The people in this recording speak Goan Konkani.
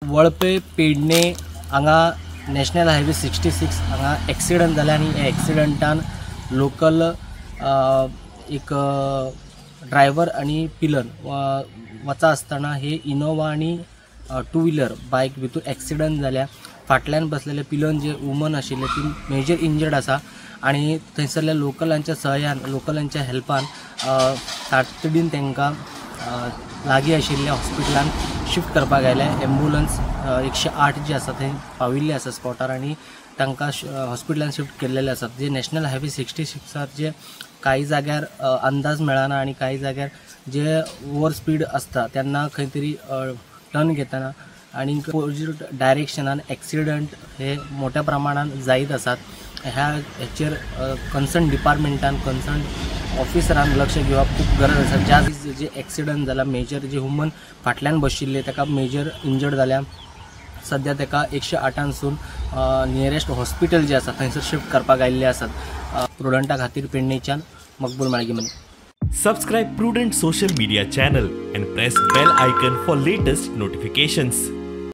वळपे पेडणे हांगा नॅशनल हायवे 66 हांगा एक्सिडंट जालें आनी ह्या एक्सिडंटान लोकल एक ड्रायव्हर आनी पिलन वचा आसतना हे इनोवा आनी टू व्हिलर बायक भितर एक्सिडंट जाल्या. फाटल्यान बसलेले पिलन जे वुमन आशिल्ले ती मेजर इंजर्ड आसा आनी थंयसरल्या लोकलांच्या सहयान, लोकलांच्या हेल्पान तातडीन तांकां लागीं आशिल्ल्या हॉस्पिटलान शिफ्ट करपाक आयलें. एम्बुलन्स 108 जी आसा थंय पाविल्ली आसा स्पॉटार आनी तांकां हॉस्पिटलान शिफ्ट केल्लेले आसात. जे नॅशनल हायवे 66 जे काही जाग्यार अंदाज मेळना आनी काही जाग्यार जे ओवर स्पीड आसता तेन्ना खंय तरी टर्न घेतना आनी अपोजीट डायरेक्शनान एक्सिडंट हे मोठ्या प्रमाणान जायत आसात. ह्या हेचेर कन्सर्न डिपार्टमेंटान, कन्सर्न ऑफिसरान लक्ष घेवप खूब गरज आसा. ज्या जे एक्सिडंट जाला मेजर जे वुमन फाटल्यान बशिल्ले ताका मेजर इंजर्ड जाल्या. सद्या ताका 108 सून नियरेस्ट हॉस्पिटल जे आसा थंयसर शिफ्ट करपाक आयिल्ले आसात. प्रुडंटा खातीर पेडणेच्यान मकबूल माळगीमनी. Subscribe Prudent social media channel and press bell icon for latest notifications.